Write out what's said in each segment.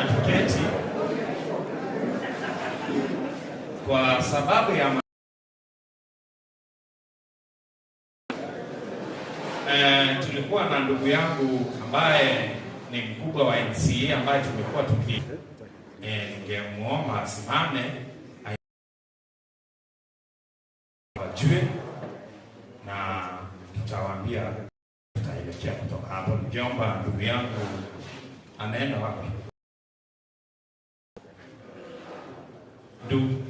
tuketi kwa sababu ya Eh, tulikuwa na ndugu yangu ambaye ni mkubwa wa NCA ambaye tumekuwa tuki eh, ningemuomba asimame wajue na tutawaambia tutaelekea kutoka hapo. Ningeomba ndugu yangu anaenda wapi? Ndugu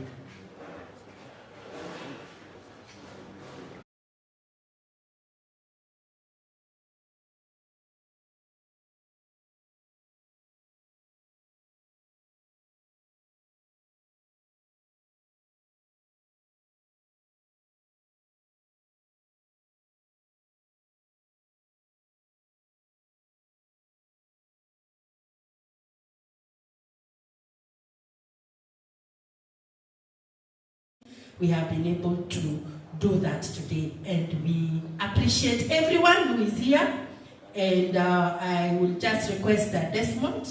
We have been able to do that today, and we appreciate everyone who is here. And I will just request that Desmond,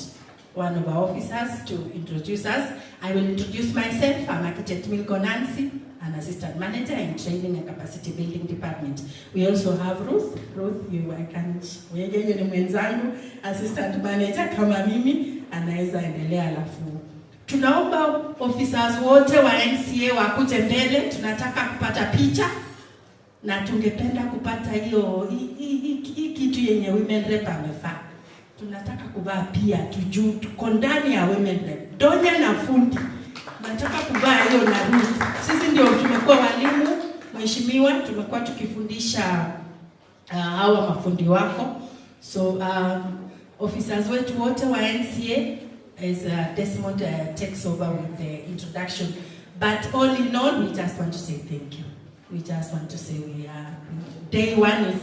one of our officers, to introduce us. I will introduce myself. I'm Architect Milko Nancy, an assistant manager in training and capacity building department. We also have Ruth. Ruth, you, I can't, yeye ni mwenzangu, assistant manager kama mimi, anaweza endelea alafu. Tunaomba officers wote wa NCA wakuje mbele, tunataka kupata picha na tungependa kupata hiyo hii kitu yenye women rep amevaa. Tunataka kuvaa pia, tujue tuko ndani ya women rep. Donya na fundi. Nataka kuvaa hiyo na Ruth. Sisi ndio tumekuwa walimu, mheshimiwa, tumekuwa tukifundisha hawa mafundi wako. So officers wetu wote wa NCA as Desmond takes over with the introduction. But all in all, we just want to say thank you. We just want to say we are, day one is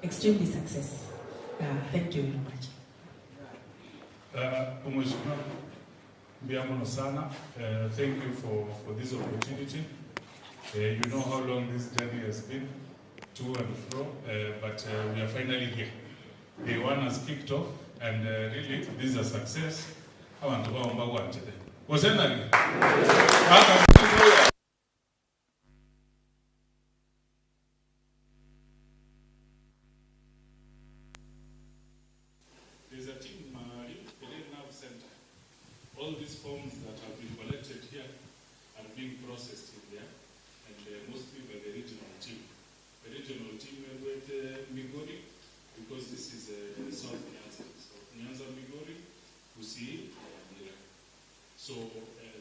extremely success. Thank you very much. Mheshimiwa, mbuya mono sana. Thank you for this opportunity. You know how long this journey has been, to and fro, but we are finally here. Day one has kicked off, and really, this is a success. Abantu baomba gwanchete. Osenagi? There's a team, the Nerve Center. All these forms that have been collected here are being processed in there, and mostly by the regional team. The regional team with Migori, because this is South Nyanza. South Nyanza, Migori, Kisii, Nyamira. So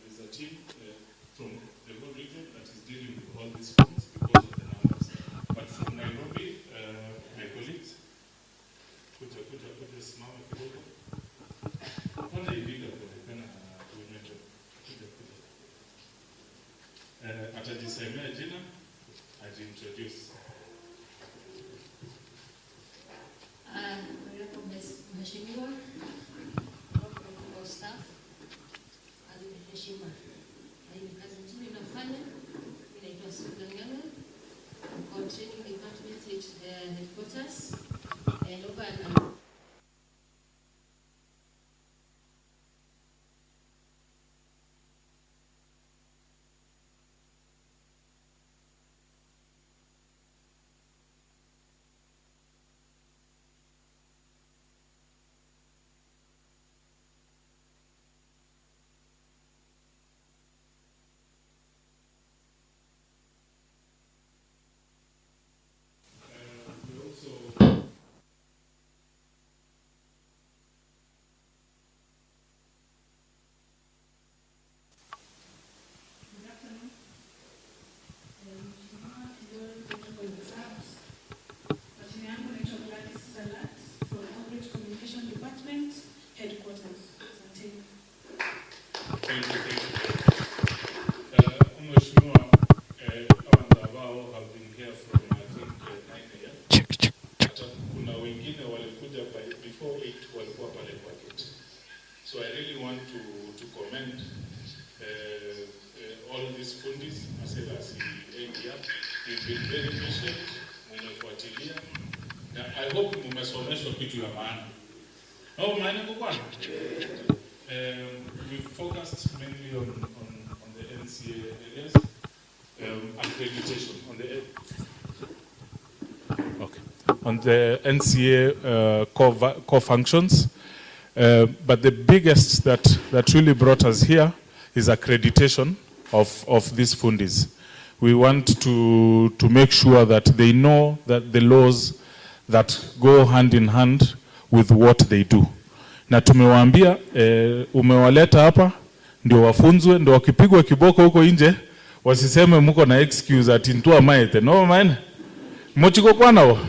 there's a team from the whole region that is dealing with all these forms because of the numbers. But from Nairobi, my colleagues, kuja, kuja, kuja, simama kidogo. Kwanza ibiga kuonekana women rep. Kuja, kuja. Atajisemea jina, ajiintroduce. Mheshimiwa, staff, heshima. Hii ni kazi nzuri inafanya. Mimi naitwa Susan Ng'ang'a. Niko training department at headquarters. And over and Thank you, thank you. Mheshimiwa, abantu ambao have been here from I think 9 a.m. Hata kuna wengine walikuja by before 8 walikuwa pale kwa gate. So I really want to commend all these fundis as well as the ADR. You've been very patient, mumefuatilia. Na I hope mumesomeshwa kitu ya maana. Oh, maana kwa kwana? Um, we focused mainly on, on, on the NCA areas, um, accreditation, on the, okay, on the NCA uh, core, va- core functions. Uh, but the biggest that, that really brought us here is accreditation of, of these fundis. We want to, to make sure that they know that the laws that go hand in hand with what they do. Na tumewaambia eh, umewaleta hapa ndio wafunzwe, ndio wakipigwa kiboko huko nje wasiseme muko na excuse ati ntua maete no maene mochigokwana bo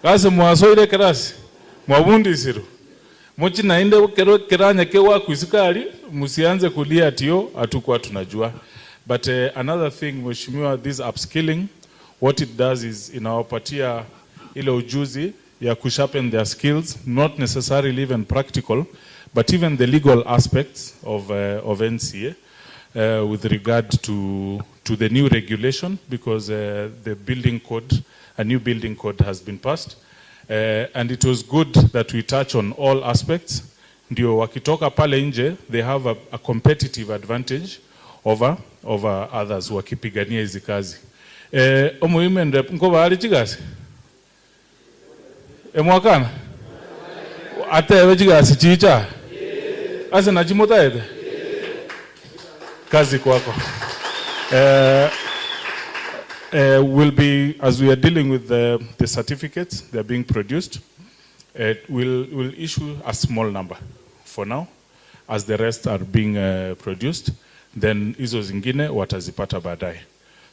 gase mwasoire kerasi mwabundisirwe mochinainde kero keranya kewa kwisikali msianze kulia atio hatukuwa tunajua but uh, another thing mheshimiwa this upskilling what it does is inawapatia ile ujuzi ya kusharpen their skills not necessarily even practical but even the legal aspects of, uh, of NCA uh, with regard to, to the new regulation because uh, the building code, a new building code has been passed. Uh, and it was good that we touch on all aspects. Ndio wakitoka pale nje, they have a, a competitive advantage over, over others wakipigania hizi kazi. Eh, omuhimende nko bali chigasi? Emwakana? Atebe chigasi chicha? Ase nachimotaete? Kazi kwako. Uh, uh, will be, as we are dealing with the, the certificates, they are being produced, uh, we'll, we'll issue a small number for now, as the rest are being uh, produced. Then hizo zingine watazipata baadaye.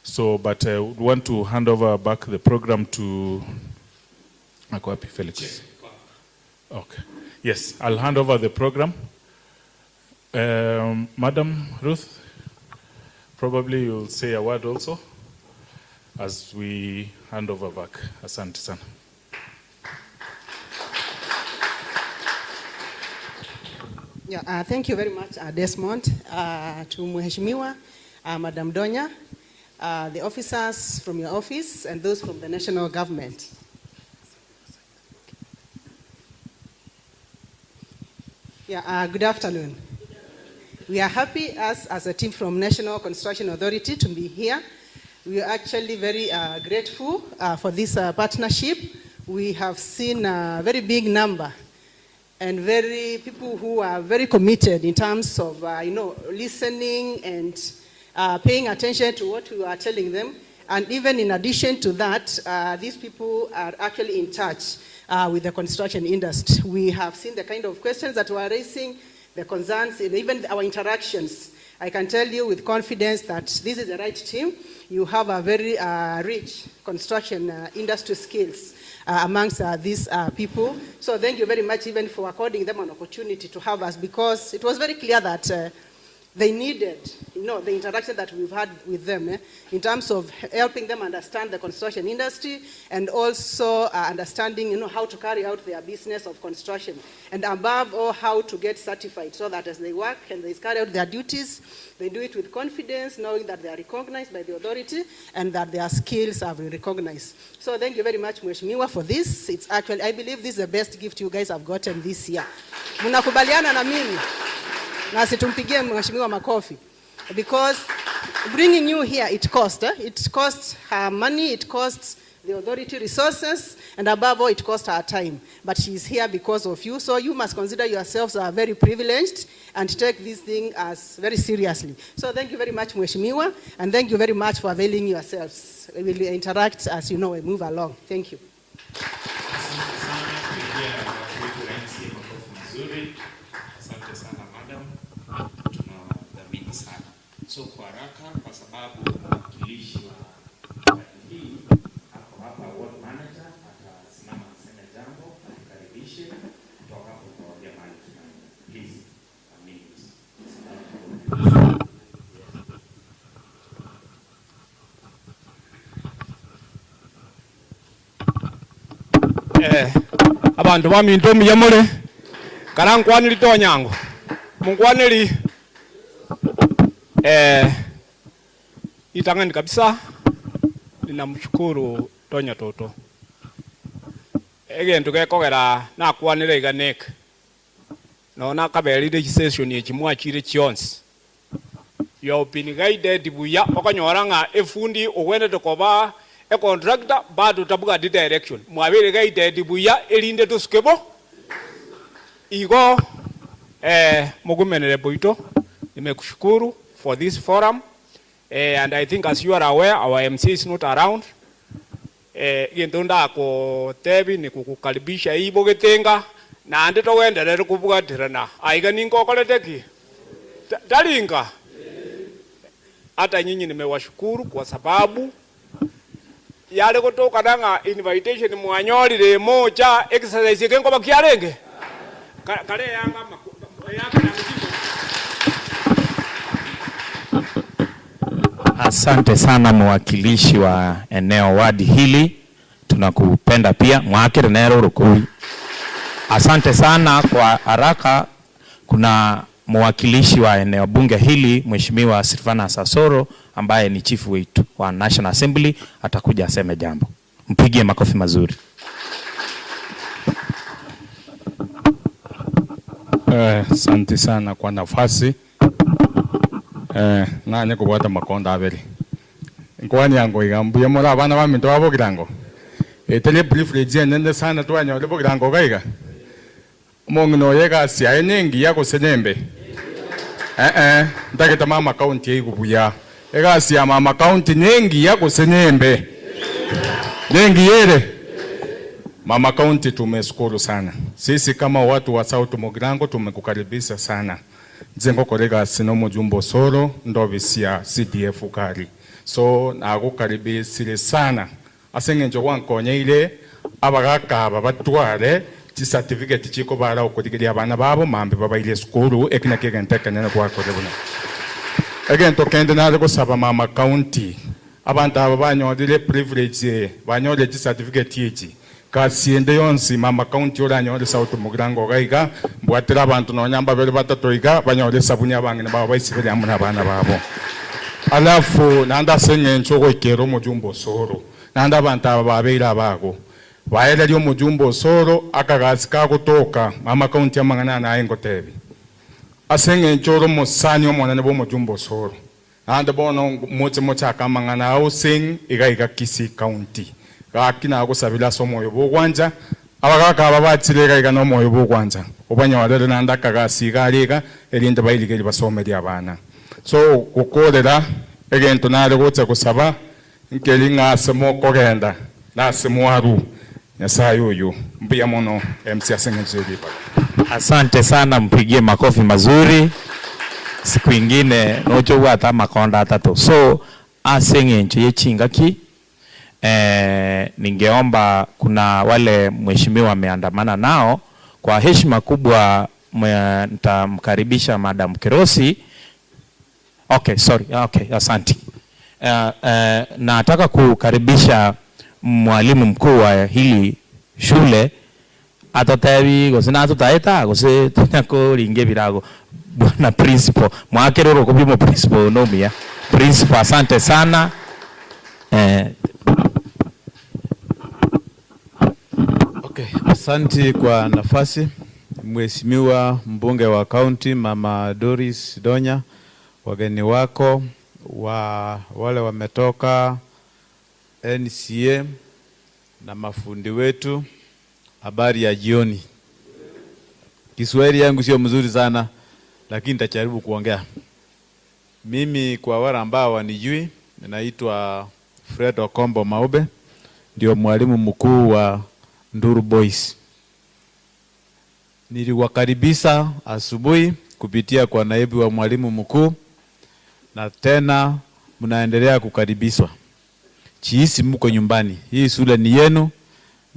So, but uh, we want to hand over back the program to ako wapi Felix? Okay. Yes, I'll hand over the program. Um, Madam Ruth, probably you'll say a word also as we hand over back. Asante sana. Yeah, uh, thank you very much, uh, Desmond, uh, to Mheshimiwa, uh, Madam Donya, uh, the officers from your office, and those from the national government. Yeah, uh, good afternoon. We are happy as, as a team from National Construction Authority to be here. We are actually very uh, grateful uh, for this uh, partnership. We have seen a very big number and very people who are very committed in terms of uh, you know listening and uh, paying attention to what we are telling them. And even in addition to that, uh, these people are actually in touch uh, with the construction industry. We have seen the kind of questions that we are raising, the concerns, and even our interactions. I can tell you with confidence that this is the right team. You have a very uh, rich construction uh, industry skills uh, amongst uh, these uh, people. So thank you very much even for according them an opportunity to have us because it was very clear that uh, they needed, you know, the interaction that we've had with them eh, in terms of helping them understand the construction industry and also uh, understanding, you know, how to carry out their business of construction. And above all, how to get certified so that as they work and they carry out their duties, they do it with confidence, knowing that they are recognized by the authority and that their skills have been recognized. So thank you very much, Mheshimiwa, for this. It's actually, I believe this is the best gift you guys have gotten this year. Mnakubaliana na mimi? Na situmpigie mheshimiwa makofi because bringing you here it costs eh? it costs her money it costs the authority resources and above all it costs her time but she is here because of you so you must consider yourselves uh, very privileged and take this thing as very seriously so thank you very much mheshimiwa and thank you very much for availing yourselves we will interact as you know we move along thank you Asante sana kupigia watu wetu wa NCA makofi mazuri. Asante sana madam, tunadhamini sana. So kwa haraka, kwa sababu mwakilishi wa wadi hii ako hapa, ward manager atasimama aseme jambo, atukaribishe. Kutoka hapo tutawaambia mahali tunaenda. Please, a minute. Sababu Eh, abandu baminto muyamule kana nkwanili tonyango munkwanili eh, itang'ani kabisa ninamshukuru tonya toto egento gekogera nakwanire iga neke Nonya nakaberire chisession echi mwachire chionsi, you have been guided buya, okonyora ng'a efundi ogwenerete koba econtractor bado tabwati direction, mwabeire guided buya erinde tosuke bo. Igo mogumenere boito, nimekushukuru for this forum and I think as you are aware our MC is not around, Egento ndagotebi ni gogokaribisha ibo getenga, naende togenderere kobwaterana. Aiga ningokorete ki? Tari inga? Hata nyinyi nimewashukuru kwa sababu yare gotokana ng'a invitation mwanyorire emocha exercise eke nkoba kiarenge? Kare eyanga eyanga yange chinguru. Asante sana mwakilishi wa eneo wadi hili, tunakupenda pia mwakire nere orokori. Asante sana kwa haraka. Kuna mwakilishi wa eneo bunge hili Mheshimiwa Silvanus Asoro ambaye ni chief wetu wa National Assembly atakuja aseme jambo. Mpigie makofi mazuri. Asante sana kwa nafasi. Nanye kobwata makonda abere. Nkwania ngo iga mbuya more abana baminto ba Bogirango. Etari eprivilege enene sana twanyore Bogirango iga iga. Omong'ina oyo egasi yaye nengiya gose nembe? Eh-eh, ntagete mama county aigwe buya. Egasi ya mama county nengiya gose nembe? Nengiya ere? Mama county tumeshukuru sana. Sisi kama watu wa South Mugirango tumekukaribisha sana. Inche ngokora egasi na omojumbe Osoro nde ofisi ya CDF Kari. So nagokaribisire sana ase eng'encho gwankonyeire abagaka aba batware chicertificate chikobara okorigeria abana babo mambia babaire esukuru, eki nakio egento ekenene gwakorire buna. Egento kende nare gosaba mama county, abanto aba banyorire eprivilege eye, banyorire chicertificate echi, gasi ende yonsi mama county oranyore South Mugirango iga iga, mbwatire abanto nonya mbabere batato iga, banyore esabuni abang'ina babo baisibere amo nabana babo. Alafu naende ase eng'encho ogoikera omojumbe Osoro, naende abanto aba babeire abago, Baererie omojumbe Osoro akagasi kagotoka mama county amang'ana aya naye ngotebi. Ase eng'encho ore omosani omonene bw'omojumbe Osoro. Naende bono moche mochake amang'ana a Hussein iga iga Kisii county. Gaki nagosabire ase omoyo bw'ogwancha, abagaka aba bachire iga iga nomoyo bw'ogwancha, obanyorere naende akagasi iga aria iga erinde bairigerie basomerie abana. So gokorera egento nare gocha gosaba Nkeri ng'a ase mokogenda na ase mwarwa, Nyasae oyio. Mbuya mono MC ase eng'encho ye ribaga. Asante sana mpigie makofi mazuri siku ingine noche obwate amakonda atato so ase eng'encho ye chingaki eh, ningeomba kuna wale mheshimiwa ameandamana nao kwa heshima kubwa ntamkaribisha Madam Kerosi Okay, sorry. Okay, asanti. Nataka kukaribisha mwalimu mkuu wa hili shule atotebi gose natotaeta gose tonya koringa ebirago bwana principal mwakere orokobia omo principal oyo nomuya principal asante sana eh. Okay, asanti kwa nafasi Mheshimiwa mbunge wa kaunti Mama Doris Donya, wageni wako wa wale wametoka NCA na mafundi wetu, habari ya jioni. Kiswahili yangu sio mzuri sana, lakini nitajaribu kuongea. Mimi kwa wale ambao wanijui, ninaitwa Fred Okombo Maube, ndio mwalimu mkuu wa Nduru Boys. Niliwakaribisha asubuhi kupitia kwa naibu wa mwalimu mkuu, na tena mnaendelea kukaribishwa. Chihisi mko nyumbani, hii shule ni yenu,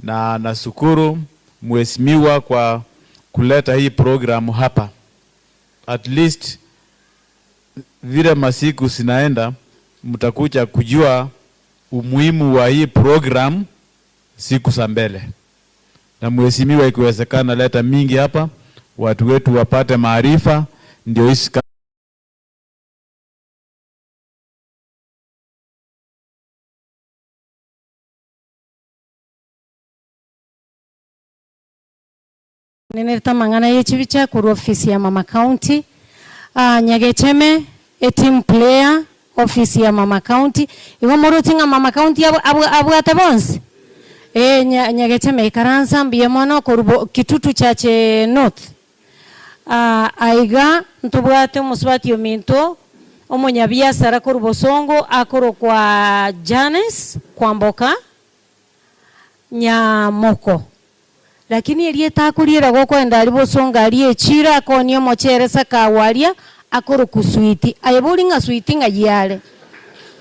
na nashukuru mheshimiwa kwa kuleta hii programu hapa. At least vile masiku zinaenda, mtakuja kujua umuhimu wa hii program siku za mbele. Na mheshimiwa, ikiwezekana leta mingi hapa, watu wetu wapate maarifa, ndio hisi Nenerete amang'ana ye chibicha korwa ofisi ya Mama County. Ah, Nyagecheme, a team player, ofisi ya Mama County. Igo moroche ng'a Mama County abwa abwa abwate bonsi? Eh, nya Nyagecheme ikaransa mbuya mono korwa bo Kitutu Church North. Ah, aiga ntobwate omosubati ominto, omonyabiasara korwa Bosongo akorokwa Janice Kwamboka Nyamoko. Lakini erieta akoriera gokoenda aria bosongo aria echiro akoonia omochere sakawa aria akorokwa Switi. Aye bori ng'a Switi ng'ai are?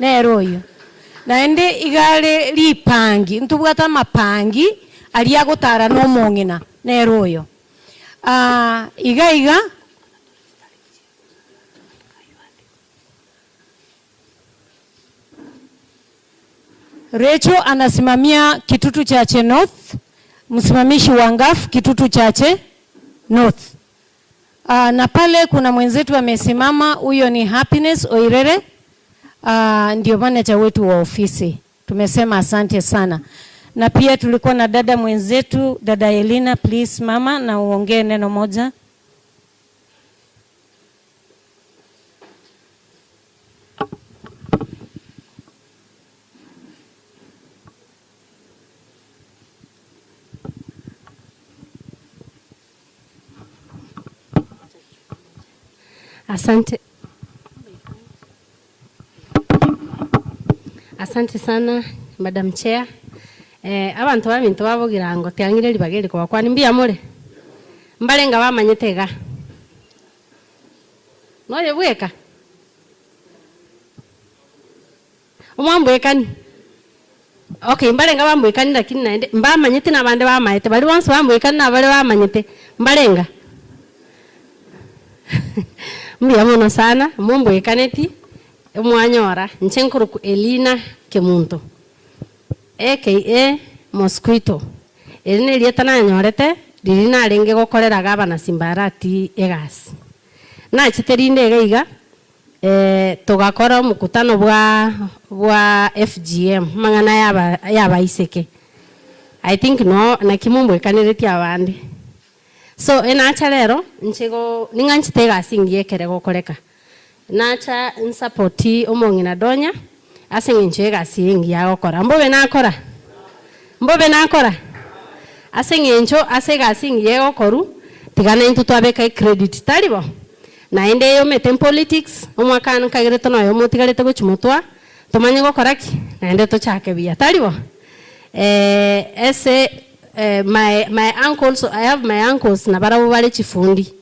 Nere oyio. Naende iga are ripangi, ntobwate amapangi aria agotara na omong'ina, nere oyo. Iga iga. Recho anasimamia Kitutu Chache North, msimamishi wa Ngaf Kitutu Chache North. Uh, na pale kuna mwenzetu amesimama, huyo ni Happiness Oirere. Uh, ndio manager wetu wa ofisi. Tumesema asante sana. Na pia tulikuwa na dada mwenzetu, dada Elina, please mama na uongee neno moja. Asante. Asante sana Madam Chair. Eh, abanto baminto babogirango tiang'ire ribaga eri kobakwania. Mbuya more? Mbarenge bamanyete iga? Noyo bweka? Omwambwekani? Okay, mbarenge abambwekani lakini naende mbamanyete na abande bamaete. Baria bonsi bambwekani na baria bamanyete, mbarenga? Mbuya mono sana, mombwekaneti, omwanyora, inche nkorokwa Elina Kemunto, aka Mosquito. Eri nerieta nanyorete riria narenge gokorera gavana Simbarati egasi. Nachete rinde iga iga, togakora omokutano bwa bwa FGM, amang'ana yaba yabaiseke. I think no naki mombwekaneretie abande. So enacha rero, inche go ning'anchete egasi engiya ekere gokoreka. Nacha nsapoti omong'ina Donya ase eng'encho y'egasi eye engiya agokora. Mbobe nakora? Mbobe nakora? Ase eng'encho ase egasi engiya egokorwa, tiga naintwe twabeka ecredit, tari bo? Naende eyomete mpolitics, omwaka nkagerete noyomo otigarete gochia motwa, tomanye gokora ki? Naende tochake buya, tari bo? Ese my my uncles, I have my uncles nabarabwo bare chifundi.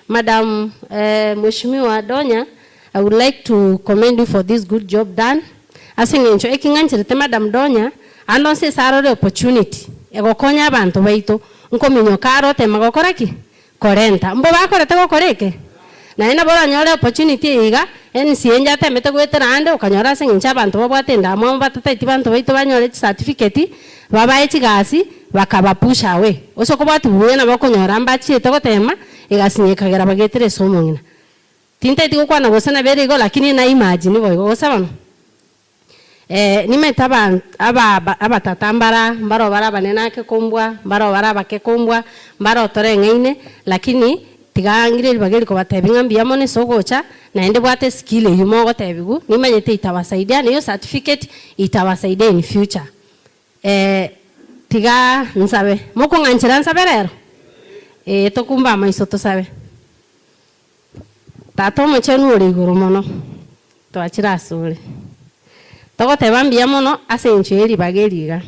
Madam Mheshimiwa Donya, I would like to commend you for this good job done. Ase eng'encho eki ng'ancherete Madam Donya, ande onsi ase arore opportunity egokonya abanto baito, nkominyoka are otema gokora ki? Korenta. Mbobe akorete gokora eke? Naende nabo oranyore opportunity eye iga, NCA inche atemete goetera ande, okanyora ase eng'encho abanto babwate endamwamu batataeti banto baito banyore chicertificate, babae chigasi, bakaba push away. Ase okobwatia buya nabo okonyora mbachiete gotema, egasi nye ekagera bagetera ase omong'ina. Tintaeti gokwana gose nabere igo lakini na imagine boigo, gose bono? Nimanyete aba aba abatata mbara mbaro bare abanene ake kombua, mbaro bare abake kombua, mbaro toreng'aine, lakini tiga ng'ire ribaga eri kobatebia ng'a mbuya mono ase ogocha, naende bwate eskill eywo mogotebiwu, nimanyete itawasaidia, na eyo certificate itawasaidia in future. Tiga nsabe, mokong'anchera nsabe rero? Ee, tokumbe amaiso tosabe. Tata Omochenu ore igoro mono, twachire asore, togoteba mbuya mono ase engencho ye ribaga eri iga.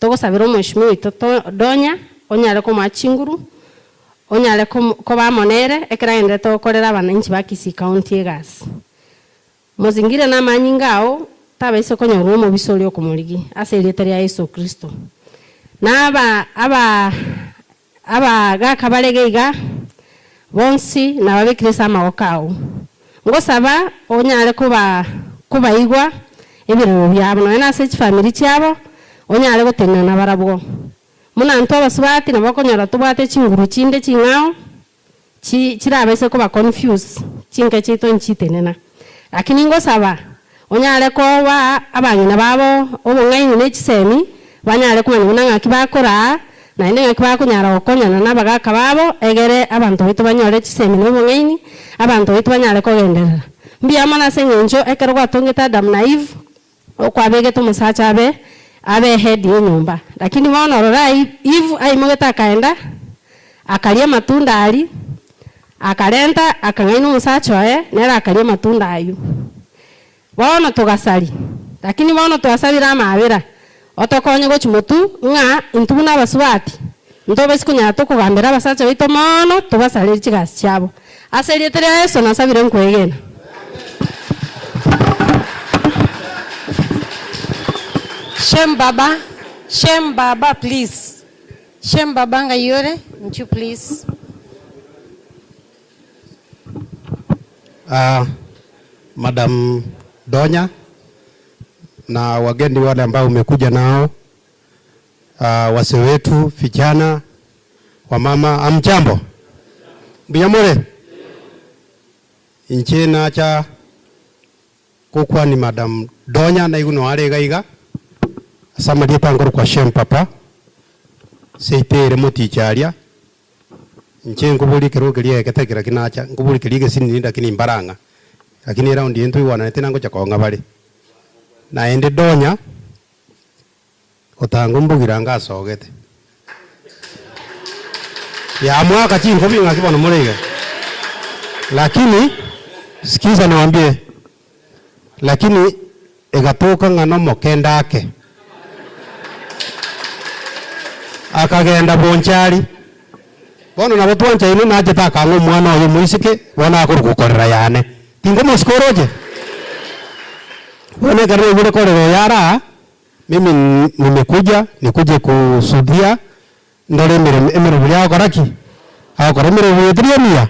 Togosabera omweshimiwa oito Donya onyare komoa chinguru, onyare koba amo nere ekero agendererete gokorera abananchi ba Kisii County egasi. Mozingire namanyinga ao, tabaisa konyorwa omobisa oria okomorigia, ase erieta ria Yeso Kristo. Na aba aba abagaka bare iga iga bonsi nababekire ase amaboko ao. Ngosaba onyare koba kobaigwa ebirero biabo, nonya nase chifamiri chiabo, onyare gotenena nabarabwo. Buna intwe abasubati nabo okonyora tobwate chinguru chinde ching'ao, Chi chirabaise koba confuse chinka chiaito nchitenena. Lakini ngosaba onyare koba abang'ina babo obong'aini ne chisemi banyare komanya buna ng'aki bakoraa. Naende ng'aki bakonyara gokonyana nabagaaka babo, egere abanto baito banyore chisemi na obong'aini, abanto baito banyare kogenderera. Mbuya mono ase eng'encho ekero gwatongete Adamu na Eve, okwabegete omosacha abe abe ehead y'enyomba. Lakini bono rora Eve aimogete akaenda, akaria amatunda aria, akarenta akang'aina omosacha oye, nere akaria amatunda aywo. Bono togasaria, lakini bono twasabire amaabera, otokonye gochia motwe ng'a intwe buna abasubati ntobaise konyara tokogambera abasacha baito mono tobasarerie chigasi chiabo. Ase erieta ria Yeso nasabire nkwegena. Shem baba, Shem baba please, Shem baba ngai ore, inchuo please. Uh, Madam Donya na wageni wale ambao umekuja nao, uh, wazee wetu, vijana, wamama, amjambo? Mbuya more? Inche nacha gokwani Madam Donya naigwe noare iga iga ase amarieta nkorokwa Shem Papa seito ere moticha aria. Inche nkoboria ekerogo keria egeke tekera kinacha, nkoboria keria egesinini lakini mbarang'a, lakini eround eye ntoigwananete nangocha kong'a bare. Naende Donya, otanga ombogirango asogete. Yamwaka chinkobi ng'aki bono more iga. Lakini, sikiza niwaambie, lakini Egatoka ng'a nomokenda ake. Akagenda bonchari. Bono nabo twanchaine nachete akang'a omwana oye omoiseke, bono akorokwa korera yane. Tinkomosika oroche? Bono ekero naigure korera oyo are aa, mimi nimekuja nikuje kusudia ndore emeremo emeroberi agokora ki? Agokora. Emeroberi eye teri emiya?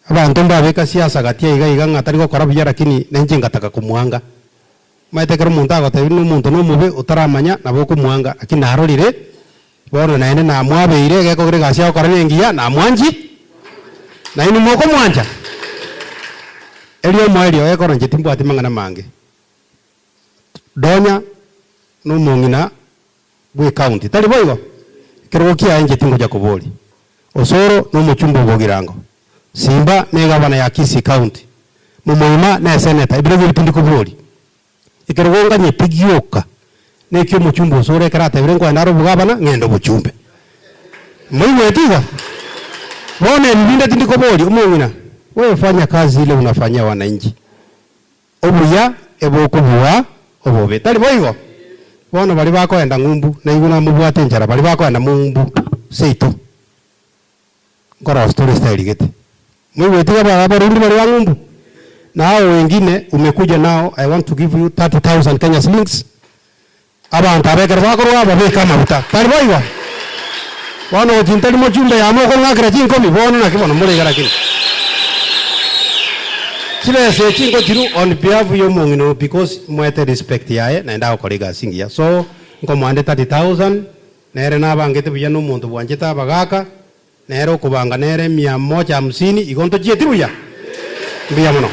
Abanto mbabeka siasa gati aiga iga ng'a tari gokora buya lakini nainche ngataka komwanga. Omanyete ekero omonto agotebirie buna omonto nomobe otaramanya nabo okomwanga lakini narorire bono naende namwabeire egekogera egasi agokora nengiya namwanchi nainwe mokomwancha. Erio omoerio egekogera inche timbwati mang'ana mange. Donya nomong'ina bw'ecounty, tari boigo? Ekerogo kiaye inche tingocha koboria. Osoro nomochumba o Bogirango, Simba negavana ya Kisii County, Momoima ne senator, ebirogo ebi tindi koboria. Ekerogo nganyete gioka nekio omochumba Osoro ekero atebire nkoenda are obogavana, ng'ende obochumbe. Moigweti iga? Bono ebi binde tindi koboria, omong'ina, wewe fanya kazi ile unafanyia wananchi. Obuya ebokobua obobe. Tari boigo? Bono baria bakoenda ng'umbu, naigwe namobwate enchara, baria bakoenda mumbu seito, nkorosia tore style gete. Moigweti iga ba abarundi baria ba ng'umbu? Na hao wengine umekuja nao, I want to give you 30,000 Kenya shillings, abanto aba ekero bakorwa aba babeke amaguta. Tari boigo? Bono gochi ntari mochumbe yamo okong'akera chinkobi, bono naki bono more iga lakini. Chibesa echi nkochirwa on behalf ya omong'ina oyo because moete respect yaye naende agokora egasi engiya. So, nkomoa nde 30,000, nere nabangete buya na omonto bwanchete abagaka, nere okobanga nere mia moja hamsini, igo ntochieti buya? Mbuya mono.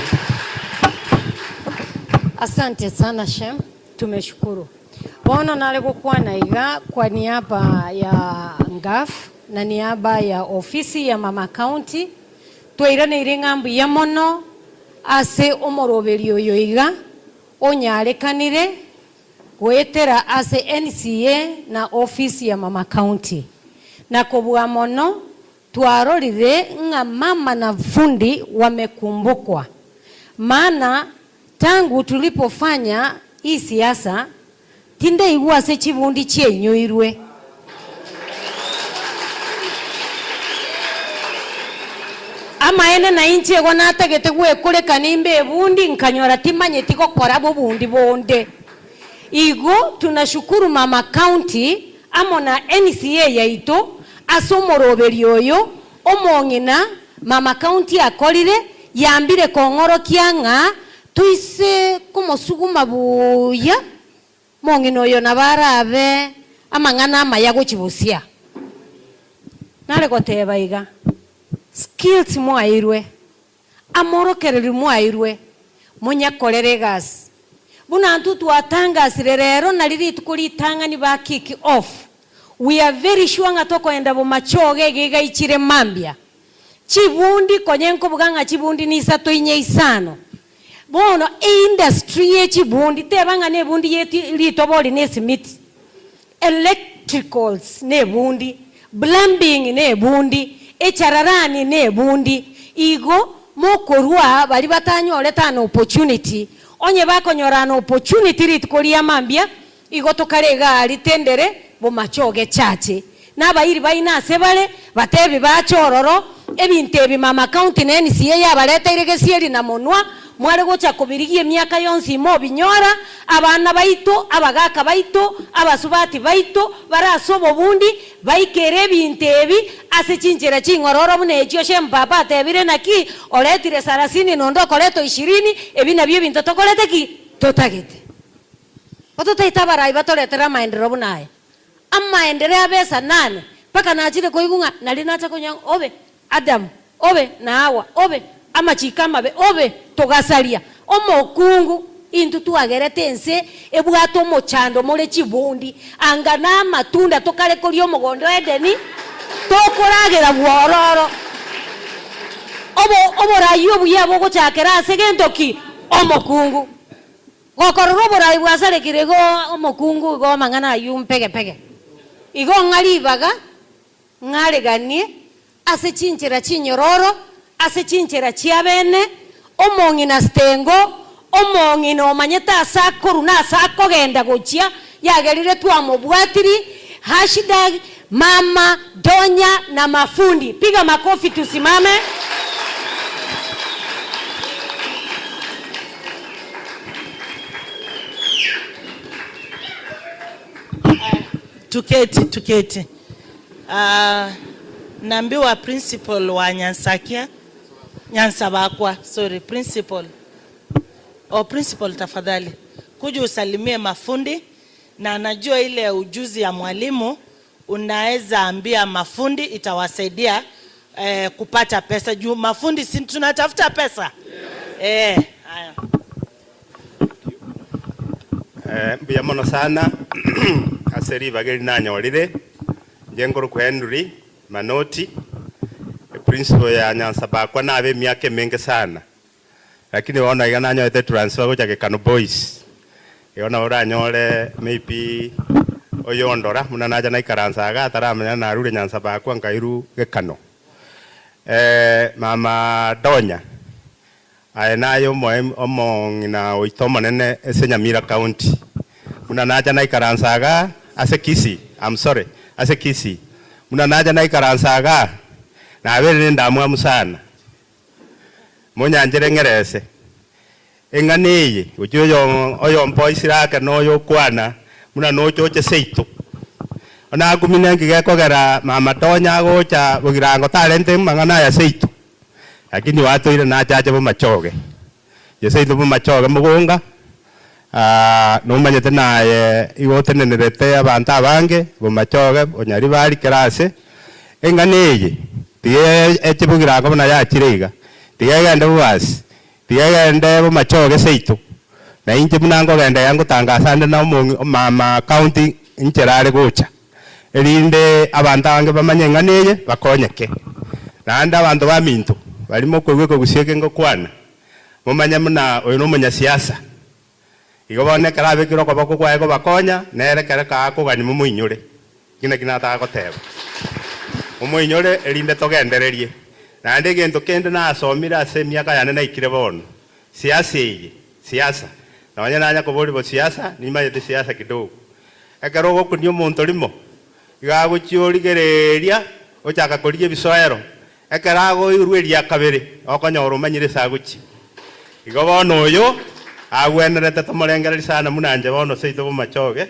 Asante sana Shem, tumeshukuru. Bono nare gokwana iga kwa niaba ya Ngaf na niaba ya ofisi ya Mama County, Twairaneire ng'a mbuya mono ase omoroberio oyo iga onyarekanire goetera ase NCA na ofisi ya Mama County. Na kobua mono twarorire ng'a mama na fundi wamekumbukwa. Maana tangu tulipofanya hii siasa Tindaigwa ase chibundi chiainyoirwe. Amaene nainche igo natagete gwekoreka nimbe ebundi, nkanyora timanyeti gokora bobundi bonde. Igo tunashukuru mama county amo na NCA yaito ase omoroberio oyo omong'ina mama county akorire, yambire kong'orokia ng'a Toise komosuguma buya, mong'ina oyo nabo arabe amang'ana amaya gochia bosia. Nare goteba iga, skills mwaeirwe, amorokererio mwaeirwe, monyakorere egasi. Buna intwe twatangasire rero nari rituko ritang'ani ba kick off. We are very sure ng'a tokoenda bomachoge iga igaichire mambia. Chibundi konye nkobuga ng'a chibundi ni isato inye isano. Bono eindustry ye chibundi teba ng'a nebundi ye ritobori ne esimiti, electricals nebundi, plumbing nebundi, echararani nebundi. Igo mokorwa baria batanyorete an opportunity, onye bakonyora an opportunity rituko ria mambia, Igo tokare iga aria tendere bomachoge chache, na abairi baino ase bare, batebi bache ororo, ebinto ebi mama county na NCA yabareteire gesieri na monwa, mware gocha kobirigia emiaka yonsi imobinyora, abana baito, abagaka baito, abasubati baito, bare ase obobundi, baikere ebinto ebi ase chinchera ching'ororo buna echio Shem papa atebire naki oretire sarasini na onde okoreta ishirini, ebi nabio ebinto tokorete ki? Totagete. Ototaete abarai batoretere amaenderero buna aya, amaendereo abe esanane, mpaka nachire koigwa ng'a nario nacha konywa ng'a obe Adamu, obe na Hawa, obe amachiko amabe, obe togasaria omokungu. Intwe twagerete ense ebwate omochando more chibundi, anga na amatunda tokare koria omogondo o Edeni, tokoragera bwororo. Obo oborai obuya bogochakera ase gento ki? Omokungu. Gokorora oborai bwasarekire igo omokungu igo amang'ana ayio mpege-pege. Igo ng'a ribaga ng'areganie ase chinchera chinyororo, ase chinchera chiabene, omong'ina Stengo, omong'ina omanyete ase akorwa na ase akogenda gochia, yagerire twamobwatiri, hashtag mama Donya na mafundi. Piga makofi tusimame. Tuketi, tuketi. Uh, naambiwa principal wa Nyansakia, Nyansabakwa, sorry, principal. Oh, principal tafadhali. Kuja usalimie mafundi na najua ile ujuzi ya mwalimu unaweza ambia mafundi itawasaidia eh, kupata pesa juu mafundi si tunatafuta pesa eh, haya. Eh, mbuya mono sana ase ribaga eri nanyorire, inche nkorokwa Henry Manoti, eprinciple ya Nyansa bakwa nabe emiaka emenge sana, Lakini bono iga nanyorete transfer gocha Gekano Boys, igo nabo oranyore maybe oyondora buna nacha naikaransa iga ataramenya narure Nyansabakwa nkairwa Gekano. Mama Donya, aye naye omoe omong'ina oito omonene ase Nyamira County, buna nacha naikaransa igaa ase Kisii, I'm sorry, ase Kisii, buna nacha naikaransa igaa, nabeire nendamwamu sana. Monyanchere ng'erese eng'ana eye, gochia oyo oyompoisire ake na oyokwana buna noche oche seito. Nakumine nki gekogera mama Tonya agocha bogirango tarente mang'ana aya seito, lakini oatoire nache ache bomachoge. Inche seito bomachoge mogonga, nomanyete naye igo otenenerete abanto abange bomachoge, bonyaribari kera ase. Eng'ana eye tiga eche bogirango buna yachire iga, tiga egende bobasi, tiga egende bomachoge seito. Na inche buna nkogenda iga ngotangasa ande na omong'i omama county inchera are gocha, erinde abanto abange bamanye eng'ana eye bakonyeke. Naende abanto baminto, baria mokoigwa ekegusii eke ngokwana, momanye buna oyo nomonyasiasa. Igo bono ekero abekire okoboko kwaye kobakonya, nere ekero kaakogania momoinyore. Eki nakio nataka goteba. Momoinyore erinde togendererie. Naende egento kende nasomire ase emiaka yane naikire bono, siasa eye, siasa, nonye nanya koboria bosiasa, nimanyete siasa kidogo. Ekero ogokunia omonto rimo, iga agochia origereria, ochaka korigia ebisoero, Ekero agoirwa eria kabere, okonyora omanyire ase agochia. Igo bono oyo agwenerete tomorengererie sana buna inche bono seito bomachoge,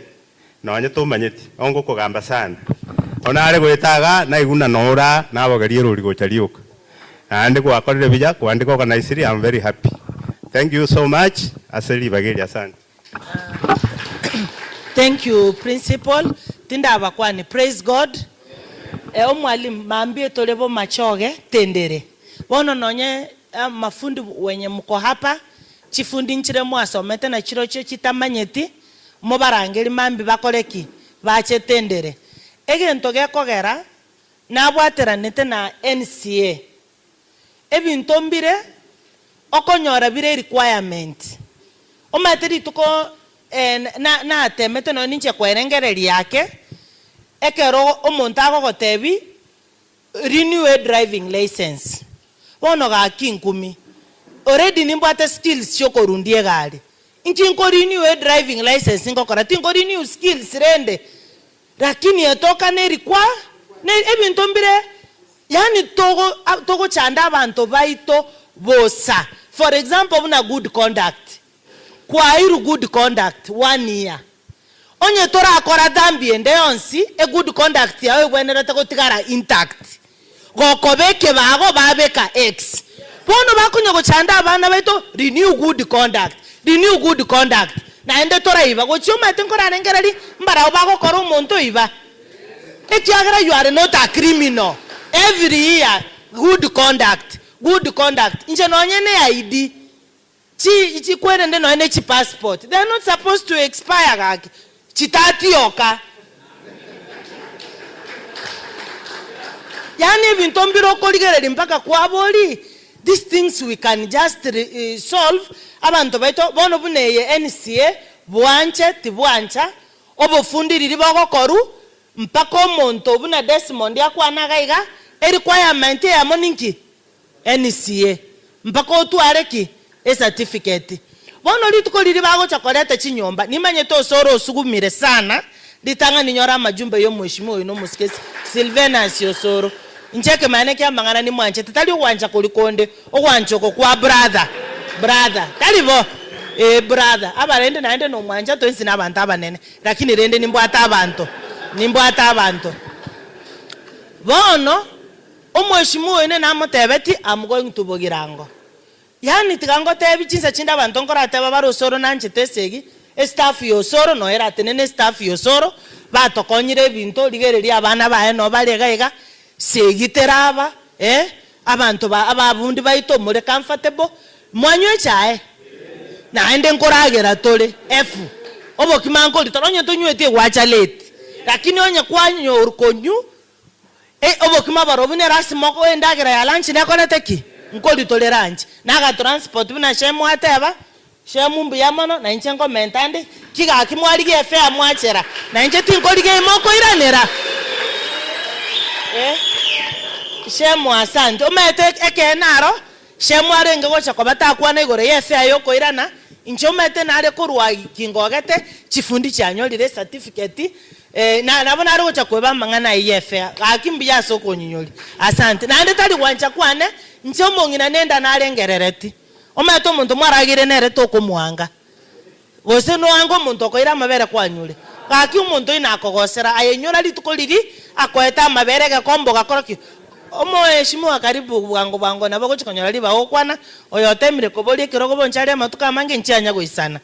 nonye tomanyeti, ongo okogamba sana. Bono are goeta igaa, naigwa buna noora nabogerie erori gocha rioka. Naende gwakorire buya, kwandika organiziri, am very happy. Thank you so much ase ribaga eri, asante. Thank you principal, tindabakwani praise God. Eh, omwalimu mambia tore bomachoge tendere bono nonye mafundi wenye mko hapa chifundi nchire mwasomete na chirochio chitamanyeti mobarangeri mambi bakore ki? Bache tendere. Egento gekogera nabwateranete na NCA, ebinto mbire okonyora bire erequirement. Omanyete rituko natemete nonya ninche koerengereria ake, ekero omonto agogotebi renew a driving licence, bono gaki nkumi, already nimbwate skills chiokorundia egari, inki nko renew a driving licence ngokora? Tinko renew skills rende? Lakini etoka nerikwa, ne ebinto mbire yaani togo togochanda abanto baito bosa. For example buna good conduct, kwairwe good conduct one year, onye torakora dhambi ende yonsi, e good conduct yao ebwenerete gotigara intact. Gokoba ekebago babeka X. Bono bakonya gochanda abana baito renew good conduct, renew good conduct. Naende toraiba gochia omanyete nkorarengereria mbarabwo bagokora omonto oiba. Ekiagera you are not a criminal. Every year good conduct, good conduct. Inche nonye ne ID chi chikwerende nonye ne chipassport they are not supposed to expire gaki chitatioka. Yaani ebinto mbire okorigereria mpaka kwaboria these things we can just solve abanto baito bono buna eye NCA bwanche tibwancha obofundi riria bogokorwa mpaka omonto buna Desmond akwane iga iga erequirement eyemo ninki? NCA, mpaka otware ki? Ecertificate. Bono rituko riria bagocha koreta chinyomba, nimanyete osoro osugumire sana, ritang'ani nyore amajumbe ya omweshimiwa oyo na omosike Silvenus Osoro. Inche ekemanyererio kia amang'ana nimwanchete, tari ogwancha koria konde, ogwancha oko kwa brother, brother, tari bo? Ee brother, abarende naende nomwancha twensi na abanto abanene, lakini rende nimbwate abanto, nimbwate abanto. Bono. Omweshimiwa oine namotebetie, I'm going to Bogirango. Yaani tiga ngotebi chinsa chinde abanto nkorateba bare Osoro nanchete esegi, estaff ya Osoro noyo eratenene estaff ya Osoro, batokonyire ebinto, rigereria abana baye noo bare iga iga, segi teraba eh, abanto ba ababundi baito more comfortable, mwanywa echae? Naende nkoragera tore F, obokima nkoria tore onye tonyweti egwacha late, lakini onye kwanyoru konywa E, obokima barobwo nerasima okoa endagera ya lunch nekorete ki? Nkoritore lunch. Na agatransport buna Shemu ateba, Shemu mbuya mono, na inche nkomenta nde, ki gaki mwarigia efare mwachera, na inche tinkorigia ime okoiranera. Eh, Shemu asante. Omanyete ekeene aro, Shemu arenge gocha koba takwana igoro y'efare yokoirana, inche omanyete nare korwa kingogete, chifundi chianyorire ecertificate, eh, na nabo nare gocha kweba amang'ana ayio y'efare. Gaki mbuya ase okonyinyoria. Asante. Naende tari gwancha kwane, inche omong'ina nenda narengerereti. Omanyete omonto mwarageire nere tokomwanga. Gose noange omonto okoira amabere kwanyure? Gaki omonto oyio nakogosera, aye inyora rituko riria akoete amabere egekombe ogakora ki? Omoheshimiwa karibu bwango bwango nabo ogochia konyora ribaga gokwana, oyo otemire koboria ekerogo bonsi aria amatuko amange nchianya goisana.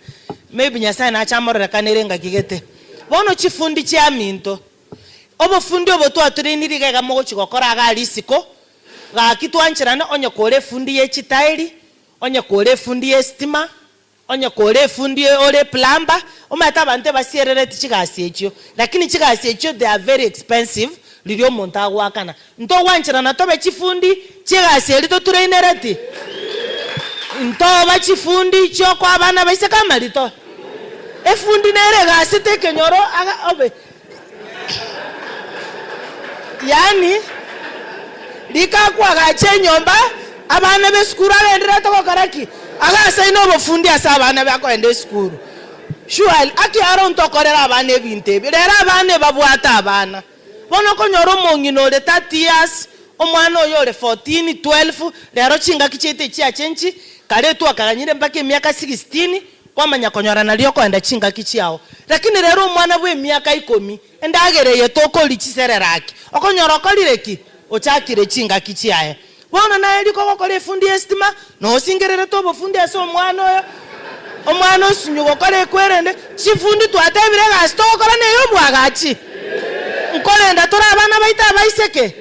Maybe Nyasaye nache amororekanere engaki gete. Bono chifundi chiaminto, obofundi obo twatureinirie iga iga mogochia gokora iga aria isiko, gaki twancherane onye kore efundi ye chitairi, onye kore efundi y'esitima, Onye kore efundi ore eplumber, omanyete abanto ebasierereti chigasi echio, lakini chigasi echio they are very expensive riria omonto agoakana. Ntogwancherana tobe chifundi chiegasi eria totureinereti? Ntoba chifundi chiokoa abana baiseke amarito? Efundi nere egasete ekenyoro aga obe Yaani, rika akoagacha enyomba, abana b'esukuru agendererete gokora ki? Agasaina obofundi ase abana be akoenda esukuru. Surely, akiaro ntokorere abana ebinto ebi. Rero abana ebabwate abana. Bono okonyora omong'ina ore 30 years, omwana oyo ore 14, 12, rero chingaki chiaito echiachenchi, kare twakaganyire mpaka emiaka 16, Kwamanya konyora nario okoenda chingaki chiao. Lakini rero omwana bw'emiaka ikomi, endagera eye tokoria chisereraki, okonyora okorire ki? Ochakire chingaki chiaye. Bono naye riko ogokora efundi y'esitima, nosingererete obofundi ase omwana oyo, omwana osinyu gokora ekwerende, chifundi twatebire egasi togokora neye obwagachi. Nkorenda tore abana baito abaiseke?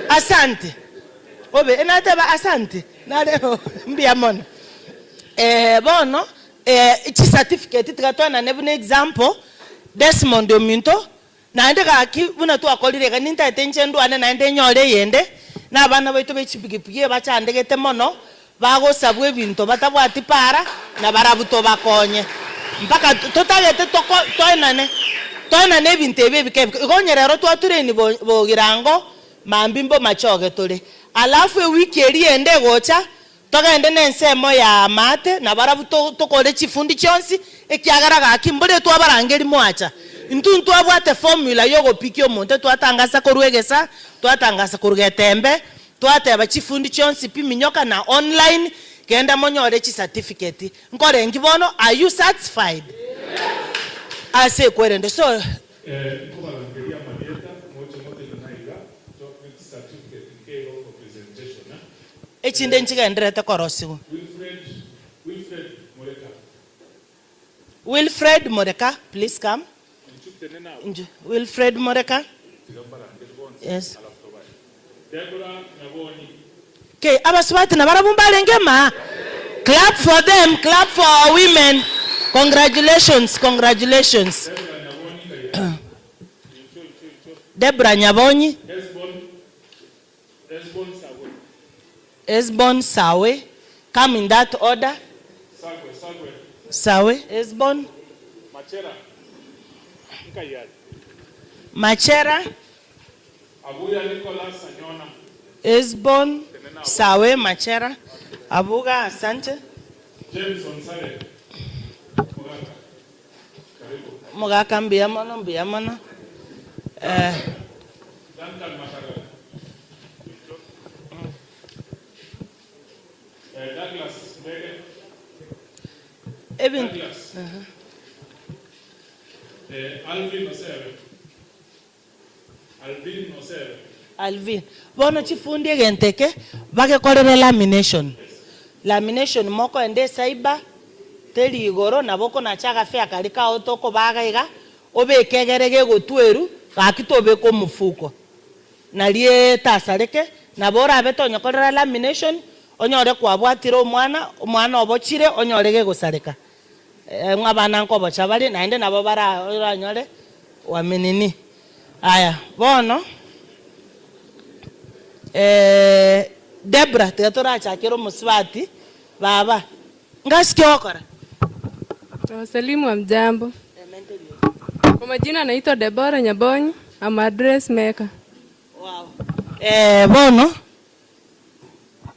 Asante. Obe, nateba asante, nare mbuya mono. Bono chicertificate tiga toenane buna example, Desmond ominto. Naende gaki buna twakorire iga nintaete inche ndwane naende nyore eyende, na abana baito be chipigipigi ebachandegete mono, bagosabwa ebinto batabwati para, na barabwo tobakonye. Mpaka totagete toko toenane, toenane ebinto ebi ebike ebike. Igo onye rero twatureni bo bogirango, mambia mbomachoge tore. Alafu ewiki eria ende egocha, Togende nensemo ya maate, na barabwo tokore chifundi chionsi, ekiagera gaki mbore twabarangeria mwacha. Intwe ntwabwate formula yogopikia omonto, twatangasa korwa egesa, twatangasa korwa getembe, twateba chifundi chionsi pi minyoka na online, genda monyore chicertificate. Nkorengi bono, are you satisfied? Ase ekwerende. So. Nkobarangeria amarieta, moche motenene aiga, ne chicertificate nkeigo for presentation. Echinde nchigendererete korosigwa. Wilfred, Wilfred Mureka. Wilfred Mureka, please come. Inchu tenena abwo. Inchu, Wilfred Mureka. Tiga mbarangeri bonsi, Yes. alafu tobae. Deborah Nyabonyi. Okay, abasubati nabarabwo mbarenge maa? Clap for them, clap for our women. Congratulations, congratulations. Deborah Nyabonyi kaiga. Inchu, inchu, inchu. Deborah Nyabonyi. Hesbon, Esbon Sawe. Esbon Sawe, come in that order. Sagwe, Sagwe. Sawe, Esbon. Machera, Nkayari. Machera. Abuya Nicholas Anyona. Esbon, Sawe, Machera. Abuga, asante. James Onsare. Mogaka. Karibu. Mogaka mbuya mono, mbuya mono. Eh. Duncan Matagara. Eh, Douglas Ndege. Ebin- Douglas. Eh, Alvin Osebe. Alvin Osebe. Alvin. Bono chifundi egento eke bagekorere lamination. Lamination mokoenda ecyber teri igoro nabo okonacha agafare karia kao tokobaga iga obeke egere gegotweru gaki tobeka omofuko nari etasareke nabo orabe tonyekorera lamination onyore kwabwatire omwana omwana obochire onyore gegosareka ng'a abana nkobocha bare naende nabo bara oranyore wamenini. Aya bono Debra tiga torachakere omosubati baba ngasi ki ogokora? Nawasalimu hamjambo. Kwa majina naitwa Deborah Nyabonyi, I'm a dressmaker. Wow. Eh, bono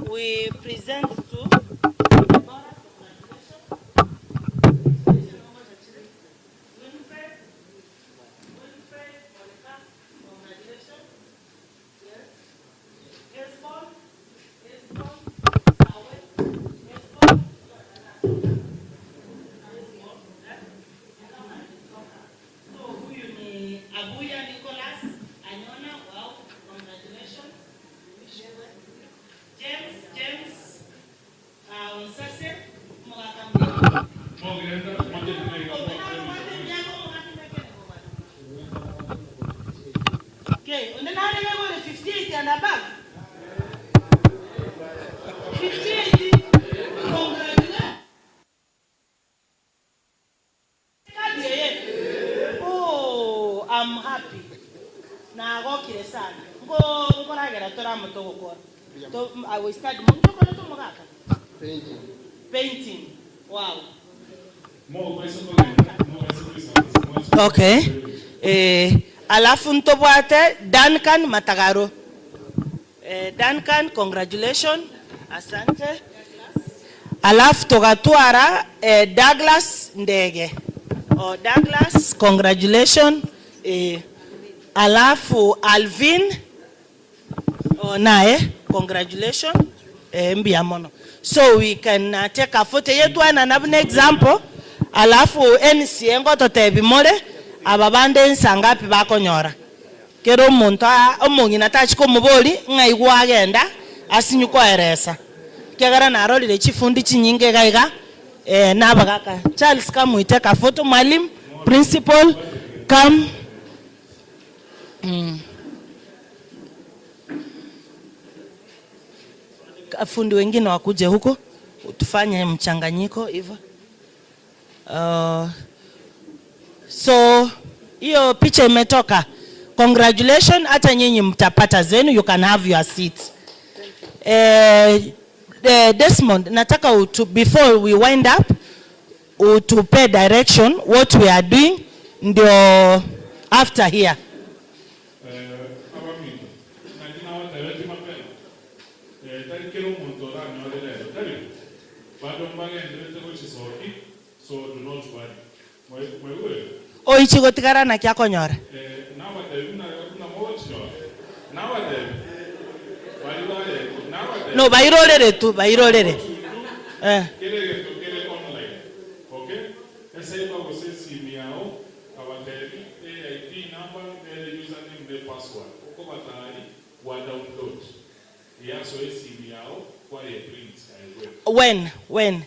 we present to Deborah, congratulations. Winfred, Winfred, Monica, congratulations. Yes. Esbon, Esbon, Sawe, Esbon, So huyu ni Abuya Nicholas Anyona, wow, congratulations. James, James, uh, Onsase, Mugaka Mogenda, moja Okay, onde narenge gore 58 and above. 58. Congratulations. Oh, I'm happy. Nagokire sana. Ngo nkoragera toramo togokora. To I will start muntu kore tomogaka. Painting. Painting. Wow. Mo kweso kogenda, mo kweso kwisansa. Okay. Eh, alafu ntobwate Duncan Matagaro. Eh, Duncan, congratulations. Asante. Alafu togatwara eh, Douglas Ndege. Oh, Douglas, congratulations. Eh, alafu Alvin oh, naye congratulations. Eh, mbuya mono. So we can uh, take a photo yetu ana nabune example. Alafu NCA ngototebi more aba bande ensa ngapi bakonyora. Kero omonto omong'ina tachika omobori ng'a igwa agenda asinyu koeresa. Kiagera narorire chifundi chinyinge iga iga eh, na abagaka. Charles come we take a photo. Mwalimu, principal, come. Mm. Fundi wengine wakuje huko tufanye mchanganyiko hivyo. Uh, so Hiyo picha imetoka? Congratulation, hata nyinyi mtapata zenu, you can have your seat. Eh, eh, Desmond, nataka utu, before we wind up utupe direction what we are doing ndio after here. Abaminto, naki nabatebetie mapema, tari kera omonto oranyore rero, tari bo? Bado mbagenderete gochisoki, so do not worry. Mwaigure? Oichi gotigara naki akonyora? Nabatebi buna buna mogochinyora, nabatebi baria bare, nabatebi. No bairorere tu, bairorere. Eh. Kera egento kere online, okay? Esaiba gose esimi yao, kabatebi AID number nere username ne password, okobatari gwa download eyasoa esimi yao kwaye print aye bweka. When? When?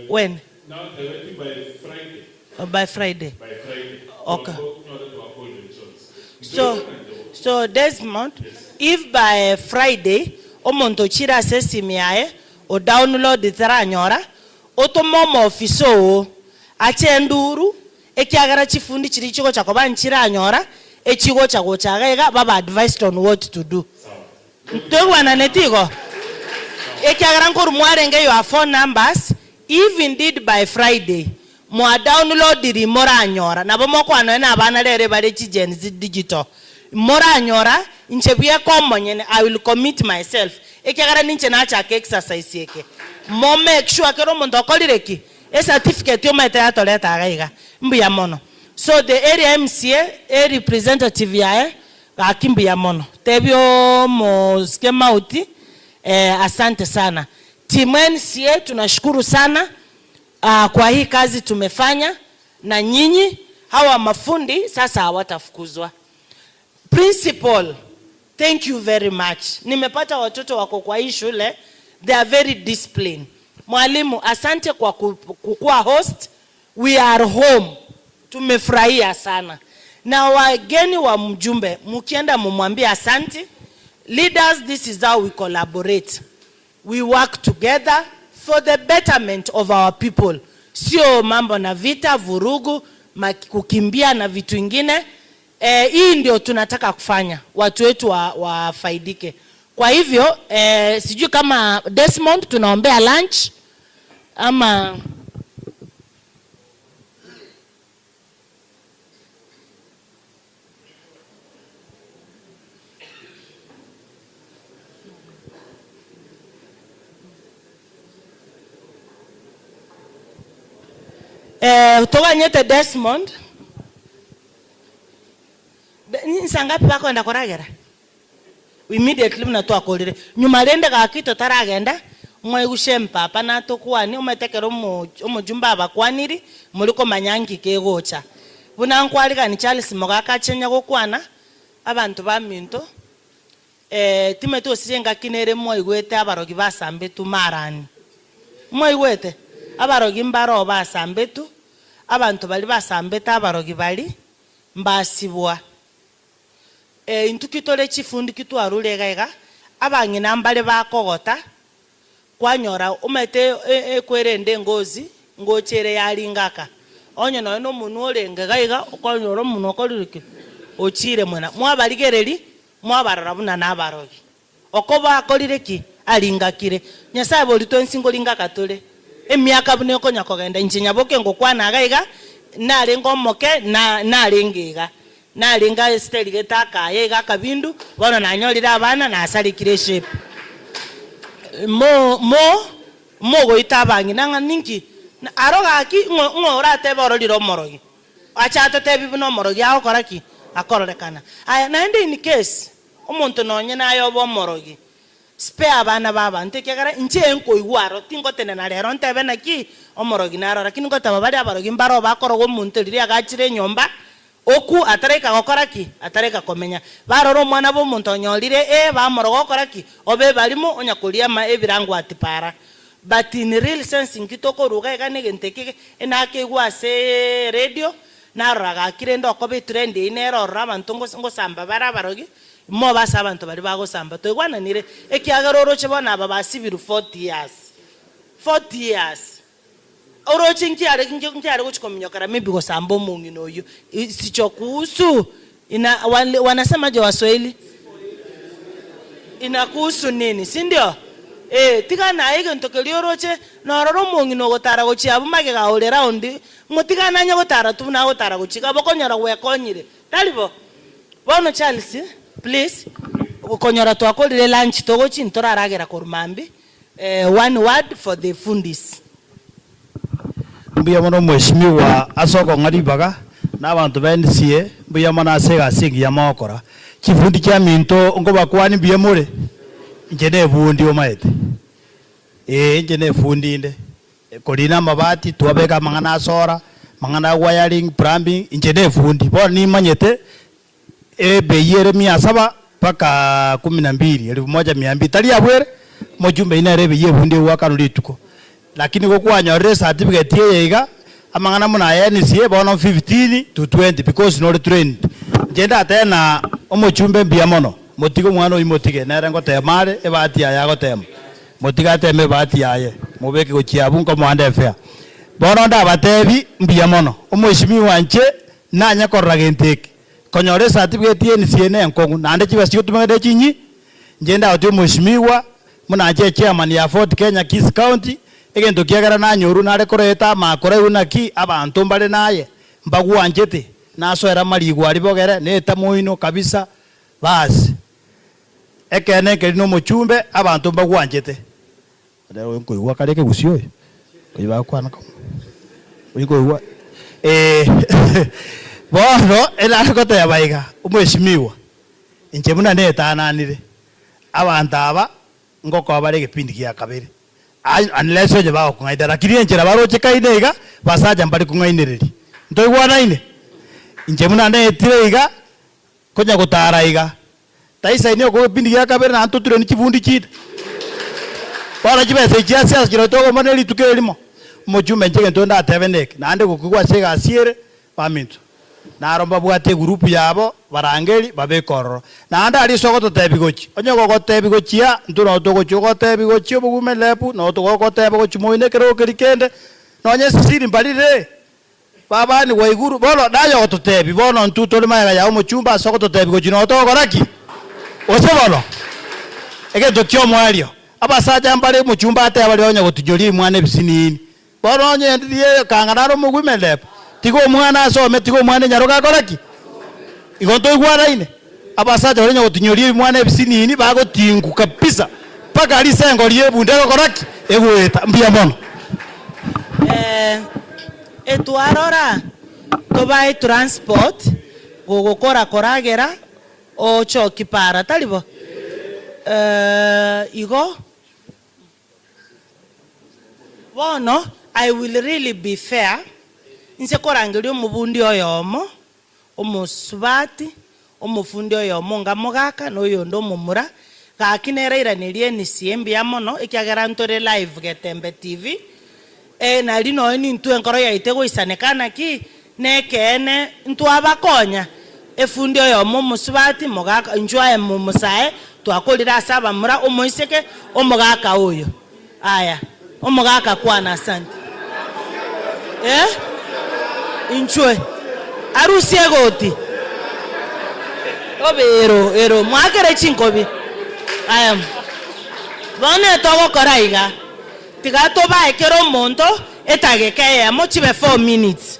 When? Nabatebetie by Friday. By Friday. By Friday. Okay. Twakonyore twakorire chionsi. So, so Desmond, if by Friday omonto ochire ase esimi yaye o download taranyora, otome omoofisa oo ache enduru ekiagera chifundi chiria chigocha koba nchiranyora echigocha gocha iga iga babe advised on what to do. Ntoigwananeti igo? Ekiagera nkorwa mwarenge your phone numbers, if indeed by Friday mwa downloadiri moranyora, nabo mokwana nonya na abana rero ebare chi Gen Z digital, moranyora, inche bweka omonyene I will commit myself, ekiagera ninche nachaka exercise eke, mo make sure kera omonto okorire ki? E certificate omanyete yatoreta iga iga. Mbuya mono. So the area MCA, e representative yaye, Gaki mbuya mono. Tebia omosike mauti eh, asante sana. Team NCA tunashukuru sana ah, kwa hii kazi tumefanya na nyinyi. Hawa mafundi sasa hawatafukuzwa. Principal, thank you very much. Nimepata watoto wako kwa hii shule, they are very disciplined. Mwalimu, asante kwa kukuwa host. We are home. Tumefurahia sana. Na wageni wa mjumbe, mkienda mumwambie asanti. Leaders, this is how we collaborate. We work together for the betterment of our people. Sio mambo na vita, vurugu, kukimbia na vitu ingine. Eh, hii ndio tunataka kufanya, watu wetu wafaidike. Kwa hivyo, eh, sijui kama Desmond tunaombea lunch ama Eh, toganyete Desmond. Nsa ngapi bakoenda koragera? Immediately buna twakorire. Nyuma rende gaki totaragenda, mwaigushe mpapa natokwanie, omanyete ekero omo omojumbe abakwaniri, mori komanya nki kegocha. Buna nkwarigani Charles Mogaka achenya gokwana, abanto baminto, timanyeti gose engaki nere mwaigwete abarogi basambetwe marani. Mwaigwete? Abarogi mbaro basambetwe, abanto baria basambete abarogi baria, mbasibwa. Intwe ki tore chifundi ki twarure iga iga, abang'ina mbare bakogota, kwanyora omanyete ekwerende engozi, ngocha ere yaringa aka. Onye nonya na omonwa orenge iga iga, okonyora omonwa okorire ki? Ochire mwena. Mwabarigereria, mwabarora buna nabarogi. Okoba akorire ki? Aringakire. Nyasae bori twensi nkoringaka tore. Emiaka buna ekonya kogenda, inche nyaboke ngokwana iga iga, narenge omoke, na narenge iga. Narenge Esiteri gete akaya iga akabindu, bono nanyorire abana, nasarekire eshape. Mo mo mogoita abang'ina ng'a ninki? Aro gaki, ng'o ng'o oratebe ororire omorogi? Ache atotebi buna omorogi agokora ki? Akororekana. Aya naende in case, Omonto nonye naye obe omorogi, spare abana b'abanto, ekiagera inche nkoigwa aro, tingotenena rero ntebe naki omorogi naro, lakini ngoteba baria abarogi mbaro bakoroga omonto riria agachire enyomba, okwo ataraika gokora ki? Ataraika komenya. Barora omwana bw'omonto onyorire ee, bamoroga okora ki? Obe ebarimo, onya koria ama ebirango ati para. But in real sense inki tokoruga iga negento eke enakeigwa ase radio, Narora gaki rende okoba etrend eyio nere ororo abanto ngosamba bare abarogi, mobe ase abanto baria bagosamba. Oroche nkiare nkiare gochia kominyokera maybe gosamba omong'ina oyio, isichokuhusu ina wanasemaje waswahili? Inakuhusu nini, sindio? Eh, tiga naye egento keria oroche, norora omong'ina ogotara gochia abwo magega ore round, motigane anye gotara tu buna agotara gochia iga, bokonyora gwekonyire, tari bo? Bono Charles, please, konyora twakorire lunch togochia ntoraragera korwa mambia, one word for the fundis. Mbuya mono omweshimiwa ase okong'a ribaga, na abanto ba NCA mbuya mono ase egasi engiya mogokora. Chifundi chiaminto nkobakwania mbuya more? Inche nefundi omaete, ee inche nefundi inde, korina amabati twabeka amang'ana asora, amang'ana a wiring, plumbing, inche nefundi. Bono nimanyete Ebei ere mia saba mpaka kumi na mbili, elfu moja mia mbili, tari abwo ere? Omochumba oyio nere ebei y'ebundi egoakanwa rituko. Lakini gokwanyorire ecertificate eye iga, amang'ana buna aya NCA bono 15 to 20 because nore trained. Inche ndatebe na omochumbe mbuya mono, motige omwana oyio motige, nere ngotema are ebahati yaye agotema, motige ateme ebahati yaye, mobeke gochia abwo nkomoa ande fair. Bono ndabatebi mbuya mono, omweshimiwa inche Nanye korora gento eke, konyora ecertificate ye NCA nenkong'u, naende chibesa chigotumeka ne chinyi, inche ndagotie omweshimiwa, buna inche echairman ya Fort Kenya Kisii County, egento kiagera nanyorwa nare koreta amakora aigwe naki abanto mbare naye, mbagwanchete, nasoera amarigwa aria bogere, netamoino kabisa, baas, ekeene nkeri na omochumbe, abanto mbagwanchete. Rero oyo nkoigwa kare ekegusii oyo, oyio bagokwana koma, oyio nkoigwa eh bono enare goteba iga, omweshimiwa, inche buna netananire, abanto aba ngokoa bare egepindi gia kabere, aye unless onye bagokong'aina lakini enchera barochekaine iga, basacha mbari kong'ainereria. Ntoigwanaine? Inche buna naetire iga, konya gotara iga, Taisaini okoa egepindi gia kabere naende toture ne chibundi chinde. Bono chibesa echi ase ase chirochio togomba ne rituko erimo. Omochumba inche egento ndatebe neke, naende gokigwa ase egasi ere, baminto, naro mbabwate egroup yabo, barangeri, babeke ororo. Naende aria ase ogototebi gochia, onye gogotebi gochia, intwe noo togochia, ogotebi gochia obogume lepu, noo togogoteba gochia moino ekerogo keria kende, nonye siri mbarire. Babani gwaiguru, bono naye ogototebi, bono intwe tore magega yao omochumba ase ogototebi gochia noo togokora ki? Gose bono, egento ki'omoerio, abasacha mbare omochumba ateba baria onye gotinyoria ebimwana ebisinini. Bono onye riria kanga nare omogwime ndebe, tiga omwana asome, tiga omwana enyaroka akore ki? Igo ntoigwanaine? Abasacha baria onye gotinyoria ebimwana ebisinini bagotingu kabisa mpaka risengo ri'ebunda egokora ki? Egoeta. Mbuya mono. Etwarora tobae transport gogokora koragera ochoki para tari bo? Igo bono I will really be fair inse korangeria omobundi oyomo, omosubati, omofundi oyomo onga mogaka na oyonde omomura, gaki nere airanerie NCA mbuya mono ekiagera ntore live Getembe TV, eh nari nonya nintwe enkoro yaito egoisaneka naki, nekeene ntwabakonya, efundi oyomo omosubati, mogaka inchuo aye omosae, twakorire ase abamura, omoiseke, omogaka oyo. Aya, omogaka kwana asante. Eh? Inchwe. Arusie egoti. Obe ero, ero. Mwakere chinkobi. Aya. Bono etogokora iga, tiga tobae kera omonto etageka eyemo chibe four minutes.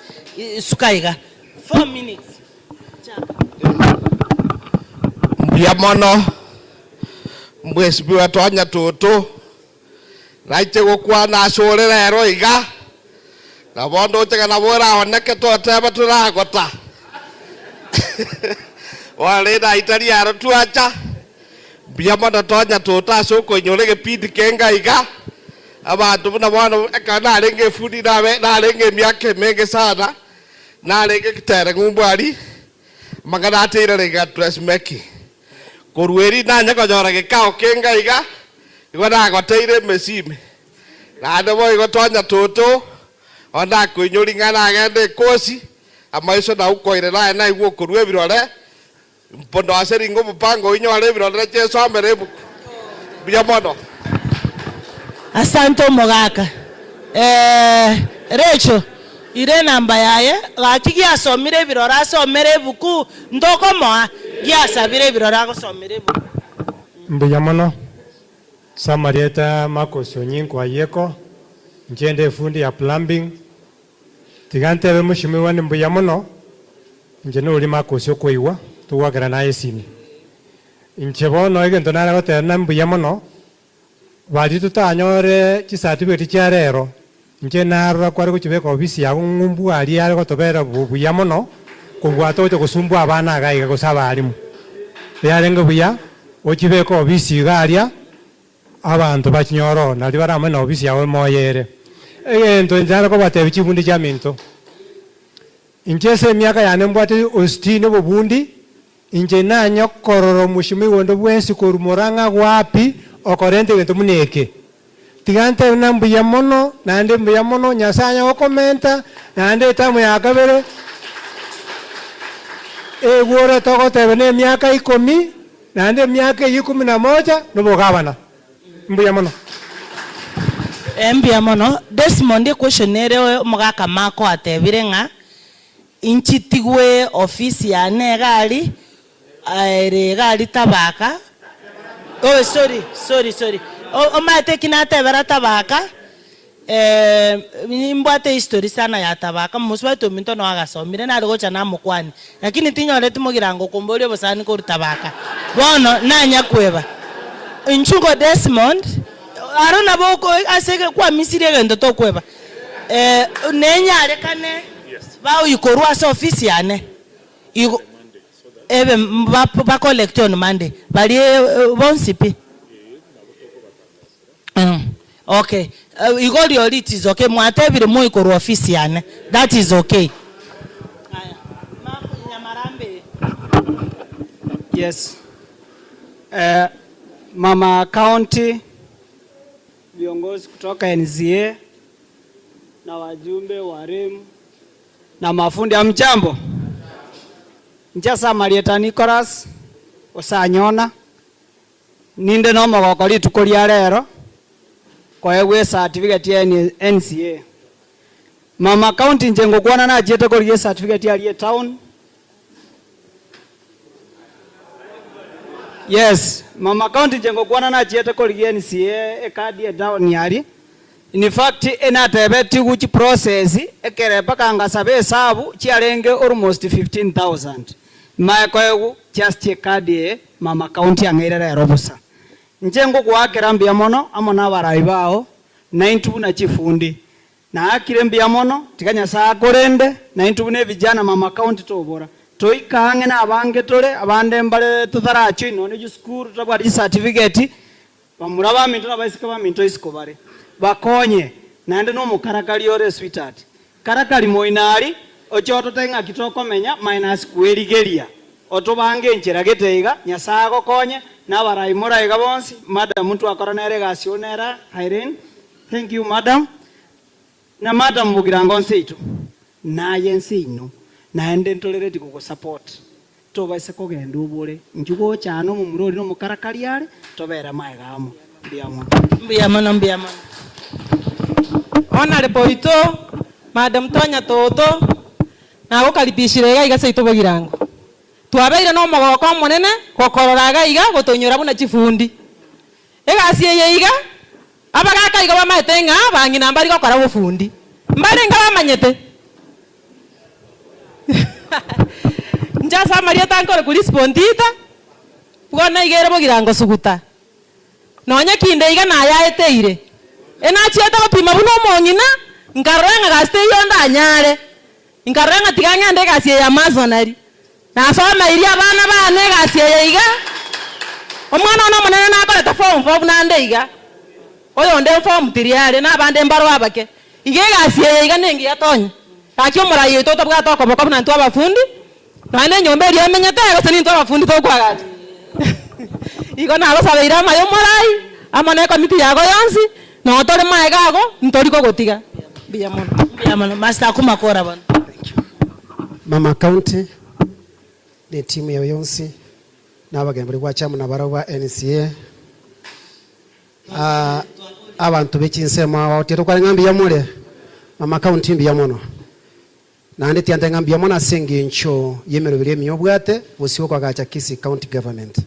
Suka iga. Four minutes. Chaka. Mbuya mono. Mbwesibigwe twanya toto, naiche gokwana asore rero iga, na bono ndoche ng'a nabo oraoneke totebe toragota. Bono rende ayio tari aro twacha, mbuya mono tonya toto ase okoinyora egepindi kenga iga, abanto buna bono ekero narenge efundi nabe narenge emiaka emenge sana, narenge kitere ng'umbu aria, amang'ana ateire iga dressmaking. Korwa erio nanye konyora gekao kenga iga, igo nagoteire emesii ime. Naende boigo twanya toto, onde akoinyoria ng'a nagende ekosi, amaiso naukoire naye naigwe okorua ebirore, mpondo ase ringo omopango oyio nyore ebirore nache nsomere ebuku. Mbuya mono. Asante omogaka. Eh. Rachel, ira enamba yaye, gaki giasomire ebiroro asomere ebuku, ntokomoa, giasabire ebiroro agosomera ebuku. Mbuya mono. Ase amarieta Marcus Onyinko Ayeko, inche inde efundi ya plumbing, tiga ntebe mheshimiwa ni mbuya mono, inche noria Marcus okoigwa, togwakera naye esimi. Inche bono egento nare goteba na mbuya mono, baria totanyore chicertificate chia rero, inche narora kware gochibeka ofisi yago ng'umbu aria are gotobera buya mono, kobua togocha gosumbua abana iga iga gose abalimu. Yarenge buya, ochibeke ofisi iga aria, abanto bachinyore oo, nario baramanye na ofisi yago moyo ere. Egento inche nare kobatebia chibundi chiaminto, inche ase emiaka yane mbwate ositini obobundi, Inche nanye korora omochie onde bwensi korwa Murang'a gwapi okorenta egento buna eke. Tiga ntebe ng'a mbuya mono, naende mbuya mono, Nyasae anye gokomenta, naende etamu ya kabere, egwore togoteba na emiaka ikomi, naende emiaka eyio ikomi na moja, nobogabana. Mbuya mono. Mbuya mono. Desmond, equestion ere omogaka Marko atebire ng'a Inchitigwe ofisi yane egari, ere egari tabaka, oh sorry, sorry, sorry, omanyete eki natebera tabaka, nimbwate history sana ya tabaka, mosubati ominto noo agasomire nare gocha namokwania, lakini tinyoreti mogirango okomboria obosani korwa tabaka, bono nanya kweba. Inchuo Desmond, aro nabo oko ase kwamisirie egento tokweba, nenyarekane. Baoikorwa ase ofisi yane igo ebe ba collect on Monday baria bonsi pi. Okay igo riori it is okay mwatebire moikorwa ofisi yane that is okay. Aya Nyamarambe. Yes. Eh, Mama County, viongozi kutoka NCA na wajumbe walimu na mafundi amjambo inche ase amarieta Nicholas Osanyona ninde nomogoko rituko ria rero koegwa ecertificate ya NCA. Mama county inche ngokwana nachiete korigia ecertificate aria etown. Yes, mama county inche ngokwana nachiete korigia NCA ecard etown aria. In fact enatebetigwe chiprocess ekere mpaka ngasaba esabu chiarenge almost 15,000 mae koegwa just ecard eye mama county ang'eire rero bosa. Inche ngogoakera mbuya mono amo na abarai bao naintwe buna chifundi Naakire mbuya mono, tiga Nyasae akorende, naintwe buna ebijana mama county tobora. Toika ang'e na abange tore, abande mbare totarachoin nonya chisukuru totabwati chicertificate, bamura baminto na abaiseke baminto isiko bare. Bakonye, naende na omokarakari ore sweetheart. Karakari moino aria, oche otote ng'aki tokomenya minus kwerigeria. Otobange enchera gete iga, Nyasae agokonye, na abarai more aiga bonsi, madam ntwakora nere egasi oo nere Irene, Thank you madam, na madam bogirango nse yaito naye ense ino naende ntore ready gogosupport tobaise kogenda obore inchu gocha aa nomomura oria nomokarakari are tobere maega amo mbuya mono. Mbuya mono mbuya mono. Honourable oito Madam Tonya Toto nagokaribishire iga iga seito Bogirango. Twabeire nomogoko omonene gokorora iga iga gotoinyora buna chifundi. Egasi eye iga Abagaaka igo bamaete ng'a bang'ina mbari gokora obofundi. Mbarenge bamanyete. Inche ase amarieta nkore kurispontita, bono iga ere bogirango suguta. Nonye kinde iga nayaeteire. Enachiete gopima buna omong'ina, nkarora ng'a gasi teiyo ndanyare. Nkarora ng'a tiga ng'ende egasi eye ya masonry. Nasomeirie abana baane egasi eye iga, omwana one omonene nakorete form four buna ande iga, oyonde form three are, na abande mbaro abake. Iga egasi eye iga nengiya tonya. Gaki omorai oito otabwate okoboko buna intwe abafundi, nonya na enyomba eria omenyete gose nintwe abafundi tokoagacha. Igo nagosabeire amaya omorai, amo na ekomiti yago yonsi, nonya tore maega ago, ntori kogotiga. Mbuya mono. Mbuya mono. Master akuma kora bono. Mama County ne etimu yao yonsi na abageni baria gwacha amo nabarabwo ba NCA, abanto be chinsemo ao tiga tokwane ng'a mbuya more. Mama County mbuya mono. Naende tiga nte ng'a mbuya mono ase engencho y'emeroberi emiya obwate bosio okoagacha Kisii County Government.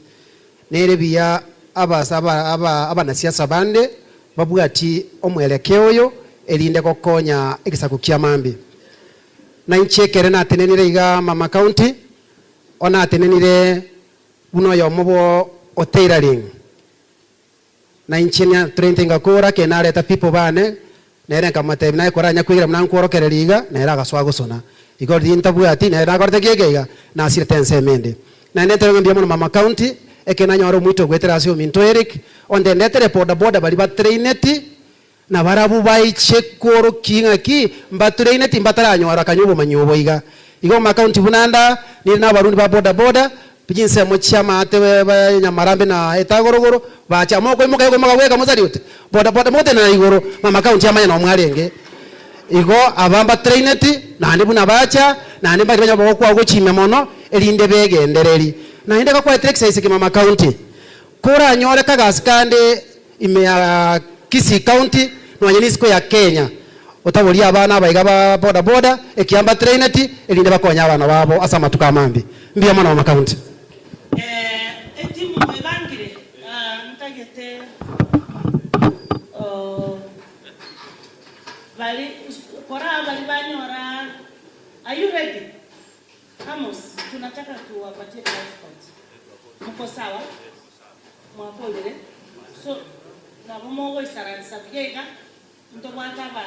Nere buya abas aba aba abanasiasa bande babwati omwelekeo oyo erinde gokonya egesaku kia mambia. Na inche ekere natenenire iga Mama County, o natenenire buna oyomo bwo o tailoring. Na inche natrainete ngakora, ekero nareta people bane, nere nkamotebia naye koranya kwegera buna nkworokereria iga, nere agasoa gosona. Igo riria ntabwati, nere nakorete ki eke iga, nasirete ensemo ende. Naende ntebe ng'a mbuya mono mama county, ekero nanyora omoito goetera ase ominto Eric, onde ndetere boda boda baria batraineti, na barabwo baiche kworokia ng'aki mbatraineti mbataranyora kanya obomanyi obo iga. Igo mama county buna nda, nire na abarundi ba boda boda, chinsemo chi'amaate ba Nyamarambe na Etagorogoro, bacha mokoimoka okoimoka bweka mosariote, boda boda mogotenena igoro, mama county amanye noo mwarenge. Igo aba mbatraineti, naende buna bacha, naende mbari banyare gokwa gochimia mono, erinde begendereri. Naende gakwaetire exercise ki mama county, koranyore kagasi kande ime ya Kisii county, nonye nisiko ya Kenya, otaborie abana aba iga ba boda boda, ekiagera mbatraineti, erinde bakonye abana babo ase amatuko amambi. Mbuya mono mama county. Etimu mwebangire, ntagete bari kora bari banyora are you ready? Amos, tunataka tuwapatie transport. Mko sawa? Mwakorire? So nabo mogoisaransa buya iga, ntobwate aba.